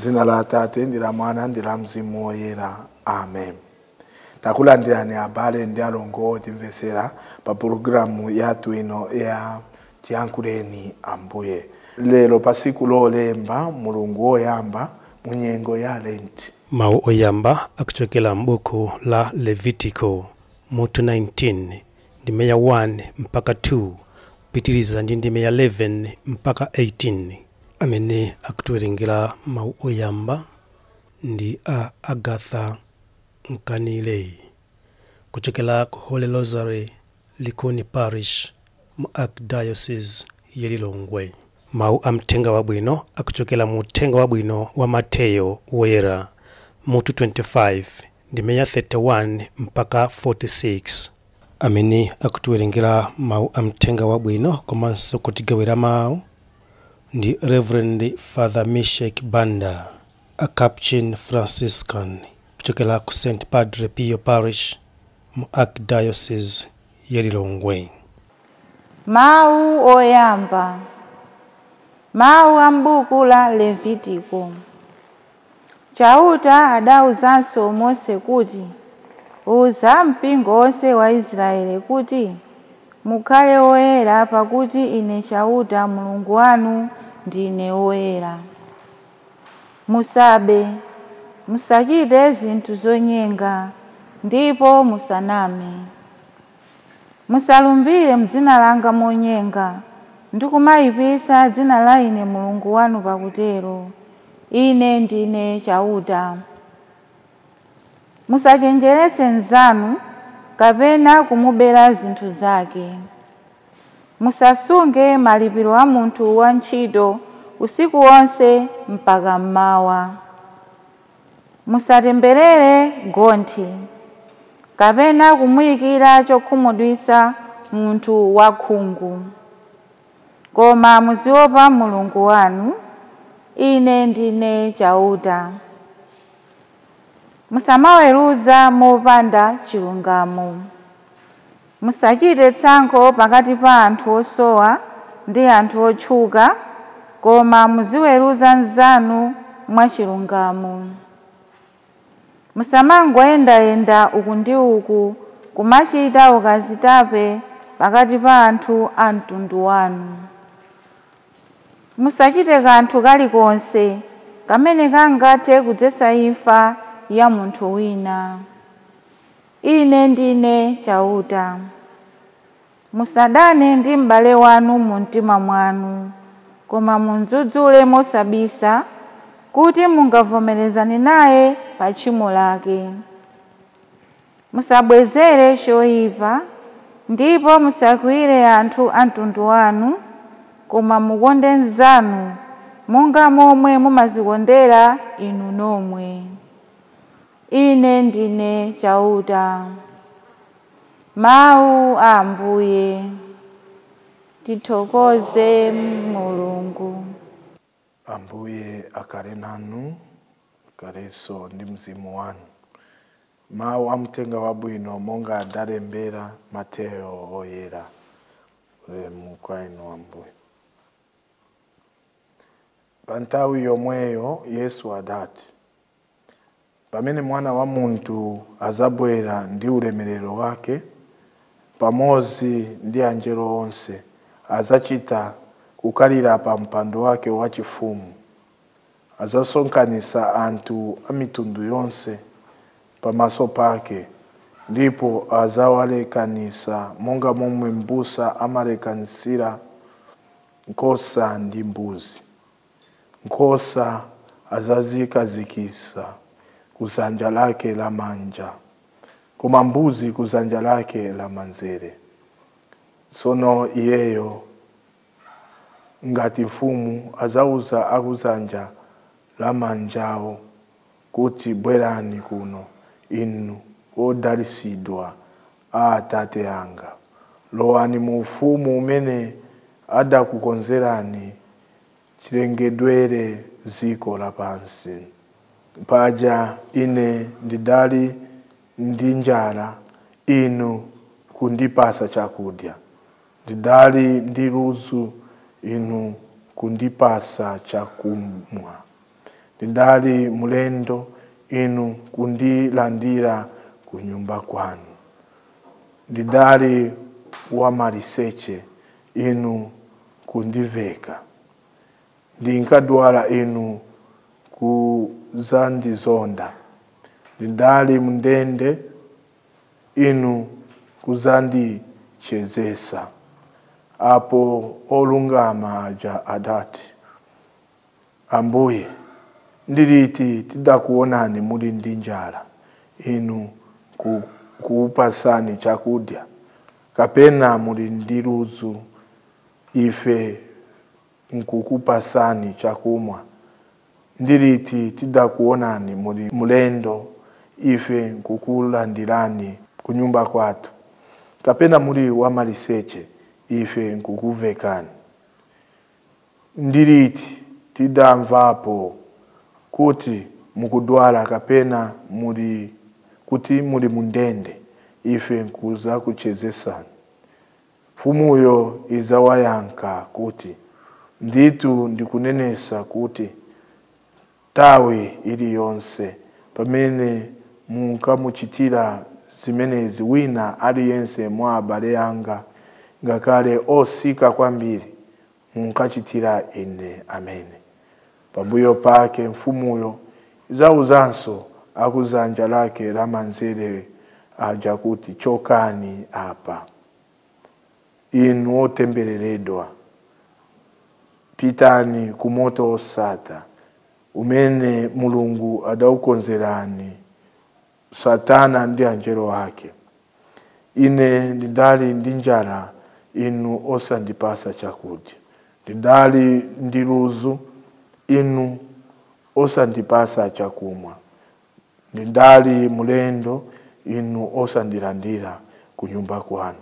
Dzina la Atate ndi la Mwana ndi la Mzimu Woyera. Amen. Takulandirani abale ndi alongo otimvesera pa pulogalamu yathu ino ya Tiyankhuleni Ambuye. Lero pa tsiku lolemba, mulungu woyamba mu nyengo ya Lent. Mawu oyamba akuchokera m'buku la Levitico mutu 19 ndime ya 1 mpaka 2, pitiriza ndi ndime ya 11 mpaka 18. Amene akutiwerengera mawu oyamba ndi a Agatha Nkanile kuchokera ku Holy Rosary, Likuni Parish, mu Archdiocese ya Lilongwe. Mawu a mthenga wabwino akuchokera mu Uthenga Wabwino wa Mateyo Woyera mutu 25 ndime ya 31 mpaka 46. Amene akutiwerengera mawu a mthenga wabwino komanso kutigawira mawu ndi Reverend Father Mishek Banda, a Capuchin Franciscan kuchokera ku St Padre Pio Parish mu Archdiocese ya Lilongwe. Mawu oyamba. Mawu a m'buku la Levitiko. Chauta adawuzanso Mose kuti, uza mpingo wonse wa Israeli kuti, mukhale woyera pakuti ine Chauta Mulungu wanu ndine woyera. Musabe, musachite zinthu zonyenga, ndipo musaname. Musalumbire m'dzina langa monyenga, ndi kumayipisa dzina la ine Mulungu wanu pakutero. Ine ndine Chauta. Musachenjeretse nzanu kapena kumubera zinthu zake. Musasunge malipiro a munthu wantchito usiku wonse mpaka mmawa. Musatemberere gonthi kapena kumuyikira chokhumudwitsa munthu wakhungu. Koma muziopa Mulungu wanu. Ine ndine Chauta. Musamaweruza mopanda chilungamo. Musachite tsankho pakati pa anthu osowa ndi anthu otchuka, koma muziweruza nzanu mwachilungamo. Musamangoyendayenda uku ndi uku kumachita ukazitape pakati pa anthu a mtundu wanu. Musachite kanthu kalikonse kamene kangathe kudzetsa imfa ya munthu wina. Ine ndine Chauta. Musadane ndi m'bale wanu mu mtima mwanu, koma mudzudzule mosabisa kuti mungavomerezane naye pa tchimo lake. Musabwezere choyipa, ndipo musakwiyire anthu a mtundu wanu, koma mukonde nzanu monga momwe mumazikondera inu nomwe. Ine ndine Chauta. Mawu a Ambuye. Tithokoze Mulungu. Ambuye akhale nanu, akhalenso ndi mzimu wanu. Mawu a mthenga wabwino monga adalembera Mateyo Woyera. Ulemu kwa inu Ambuye. Pa nthawi yomweyo Yesu adati, pamene mwana wa munthu azabwera ndi ulemerero wake pamodzi ndi angelo onse, azachita kukalira pa mpando wake wachifumu. Azasonkhanitsa anthu a mitundu yonse pamaso pake, ndipo azawalekanitsa monga momwe m'busa amalekanitsira nkhosa ndi mbuzi. Nkhosa azazikhazikitsa kudzanja lake lamanja, koma mbuzi kudzanja lake lamanzere. Tsono iyeyo ngati mfumu azauza akudzanja lamanjawo kuti, bwerani kuno inu odalitsidwa a Atate anga, lowani mu ufumu umene adakukonzerani chilengedwere dziko lapansi. Paja ine ndidali ndi njala, inu kundipasa chakudya, ndidali ndi ludzu, inu kundipasa chakumwa, Ndidali mulendo, inu kundilandira ku nyumba kwanu. Ndidali wamaliseche, inu kundiveka. Ndinkadwala, inu kuzandizonda. Ndidali mundende, inu kuzandichezesa. Apo olungama aja adati, Ambuye, ndiliti tidakuonani muli ndi njala, inu kuupasani chakudya, kapena muli ndi ludzu, ife nkukupasani chakumwa? Ndiliti tidakuonani muli mulendo, ife nkukulandirani kunyumba kwathu, kapena muli wamaliseche, ife nkukuvekani? Ndiliti tidamvapo kuti mukudwala, kapena kuti muli mundende, ife nkuza kuchezesani? Mfumuyo izawayankha kuti, ndithu ndikunenesa kuti nthawi iliyonse pamene munkamuchitira zimenezi wina aliyense mwa abale anga, ngakhale osika kwambiri, munkachitira ine amene. Pambuyo pake mfumuyo izauzanso akuzanja lake lamanzere aja kuti, chokani apa, inu otembereredwa, pitani ku moto osatha umene Mulungu adaukonzerani Satana ndi anjelo ake. Ine ndidali ndi njala, inu osandipasa chakudya. Ndidali ndi ludzu, inu osandipasa chakumwa. Ndidali mulendo, inu osandilandira ku nyumba kwanu.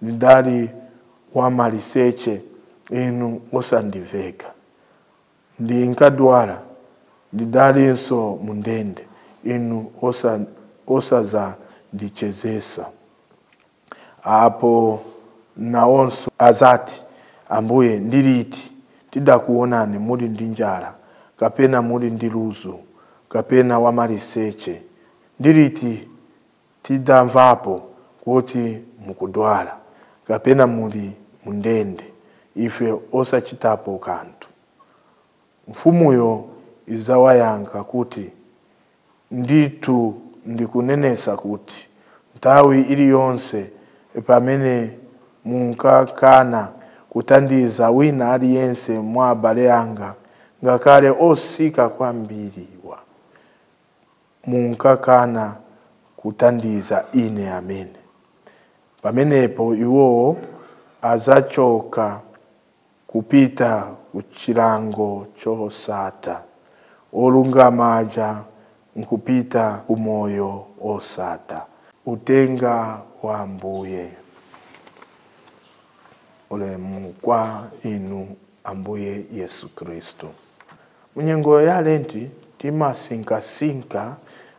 Ndidali wamaliseche, inu osandiveka. Ndinkadwala, ndidalinso mundende, inu osazandichezesa. Apo nawonso azati, Ambuye, ndiliti tidakuonani muli ndi njala, kapena muli ndi ludzu, kapena wamaliseche? Ndiliti tidamvapo kuti mukudwala, kapena muli mundende, ife osachitapo kanthu? Mfumuyo izawayankha kuti, ndithu ndikunenesa kuti nthawi iliyonse pamene munkakana kuthandiza wina aliyense mwa abale anga, ngakhale osika kwambiriwa, munkakana kuthandiza ine amene. Pamenepo iwowo azachoka kupita ku chilango chosatha, olungama aja nkupita ku moyo osatha. Utenga wa Ambuye. Ulemu kwa inu Ambuye Yesu Kristu. Munyengo ya Lenti timasinkasinka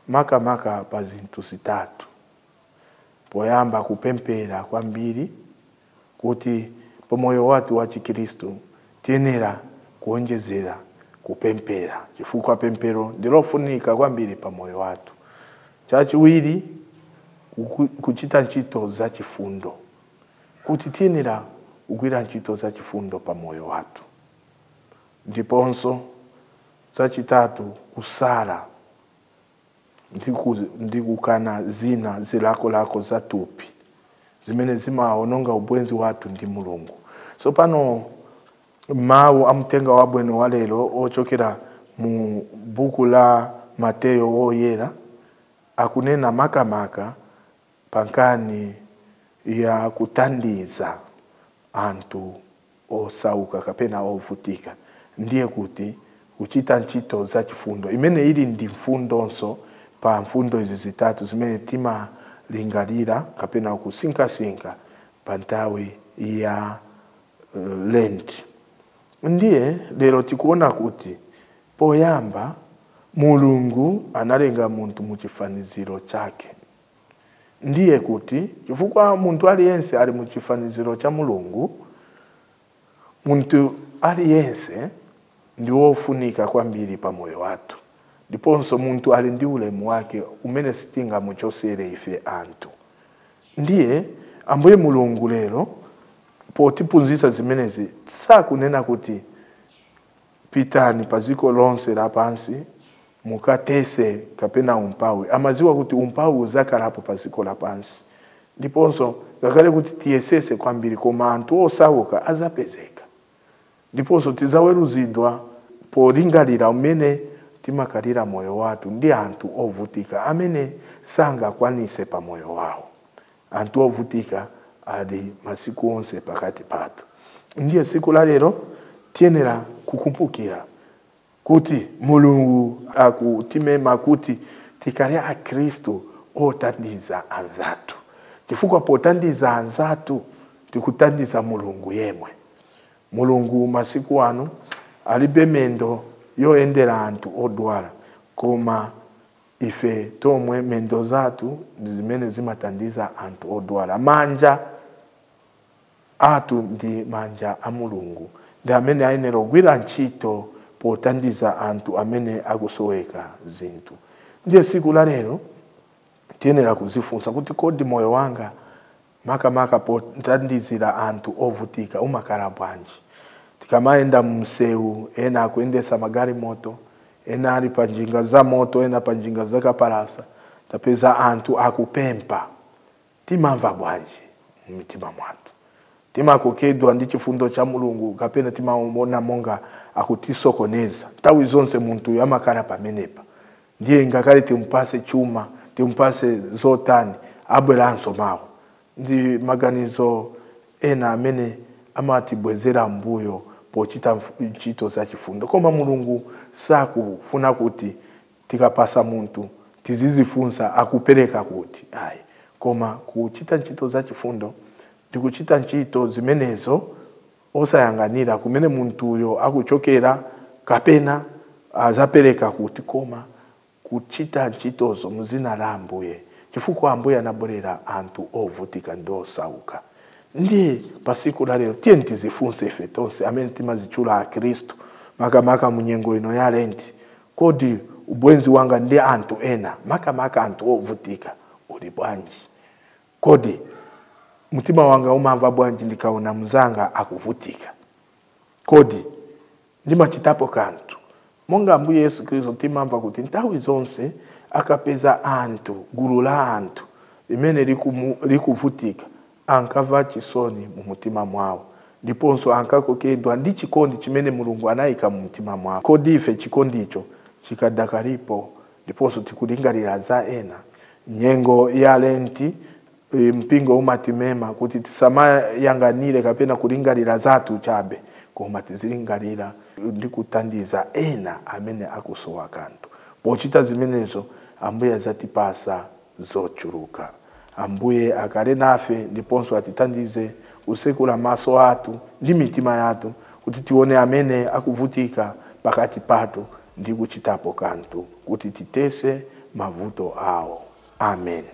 makamaka pa zinthu zitatu. Poyamba, kupemphera kwambiri, kuti pamoyo wathu wa Chikhristu tiyenera kuonjezera kupemphera, chifukwa pemphero ndilofunika kwambiri pamoyo wathu. Chachiwiri, kuchita ntchito zachifundo, kuti tiyenera kugwira ntchito zachifundo pamoyo wathu. Ndiponso zachitatu, kusala ndi kukana zina zilakolako za thupi zimene zimaononga ubwenzi wathu ndi Mulungu. So pano mawu amtenga wabwino wa lero ochokera mu buku la Mateyo woyera akunena makamaka pankani ya kuthandiza anthu osauka kapena ovutika, ndiye kuti kuchita ntchito zachifundo, imene ili ndi mfundonso pa mfundo izi zitatu zimene timalingalira kapena kusinkasinka pa nthawi ya Lent. Ndiye lero tikuona kuti poyamba Mulungu analenga munthu mu chifaniziro chake. Ndiye kuti chifukwa munthu aliyense ali mu chifaniziro cha Mulungu, munthu aliyense ndi wofunika kwambiri pa moyo wathu, ndiponso munthu ali ndi ulemu wake umene sitingamuchosere ife anthu. Ndiye Ambuye Mulungu lero potiphunzitsa zimenezi sakunena kuti pitani pa dziko lonse lapansi mukatese kapena umphawi. Amadziwa kuti umphawi uzakhalapo pa dziko lapansi, ndiponso ngakhale kuti tiyesese kwambiri, koma anthu osauka azapezeka, ndiponso tizaweruzidwa polingalira umene timakalira moyo wathu ndi anthu ovutika amene sangakwanise pa moyo wawo. Anthu ovutika ali masiku onse pakati pathu. Ndiye siku la lero tiyenera kukumbukira kuti Mulungu akutimema kuti tikhale akhristu othandiza anzathu, chifukwa pothandiza anzathu tikuthandiza Mulungu yemwe. Mulungu masiku ano alibe mendo yoyendera anthu odwala, koma ife tomwe mendo zathu ndi zimene zimathandiza anthu odwala. Manja athu ndi manja a Mulungu, ndi amene ayenera kugwira ntchito pothandiza anthu amene akusoweka zinthu. Ndiye siku la lero tiyenera kuzifunsa kuti kodi moyo wanga makamaka pothandizira anthu ovutika umakhala bwanji? Tikamayenda msewu, ena akuyendesa magari moto, ena ali pa njinga za moto, ena pa njinga za kapalasa, tapeza anthu akupempha, timamva bwanji mmitima mwathu? Timakokedwa ndi chifundo cha Mulungu kapena timaona monga akutisokoneza? Nthawi zonse munthu amakhala pamenepa, ndiye ngakhale timpase chuma, timpase zotani, abweranso mawo. Ndi maganizo ena amene amatibwezera mbuyo pochita ntchito za chifundo. Koma Mulungu sakufuna kuti tikapasa munthu tizizifunsa akupereka kuti ayi, koma kuchita ntchito za chifundo ndikuchita ntchito zimenezo osayang'anira kumene munthuyo akuchokera kapena azapereka kuti, koma kuchita ntchitozo muzina la Ambuye, chifukwa Ambuye anabwerera anthu ovutika ndi osauka. Ndiye pasiku la lero tiye tizifunse ife tonse amene timazitchula akhristu, makamaka munyengo ino ya Lenti, kodi ubwenzi wanga ndi anthu ena, makamaka anthu ovutika, uli bwanji? Kodi mtima wanga umamva bwanji ndikaona mzanga akuvutika? Kodi ndimachitapo kanthu? Monga Ambuye Yesu Khristu timamva kuti nthawi zonse akapeza anthu, gulu la anthu limene likuvutika, ankamva chisoni mu mtima mwawo, ndiponso ankakokedwa ndi chikondi chimene Mulungu anayika mu mtima mwawo. Kodi ife chikondicho chikadakalipo, ndiponso tikulingalira za ena? Nyengo ya Lenti mpingo umatimema kuti tisamayang'anire kapena kulingalira zathu chabe, koma tizilingalira ndi kuthandiza ena amene akusowa kanthu. Pochita zimenezo Ambuye azatipasa zochuluka. Ambuye akhale nafe ndiponso atithandize kusekula maso athu ndi mitima yathu kuti tione amene akuvutika pakati pathu ndi kuchitapo kanthu kuti titese mavuto awo. Amen.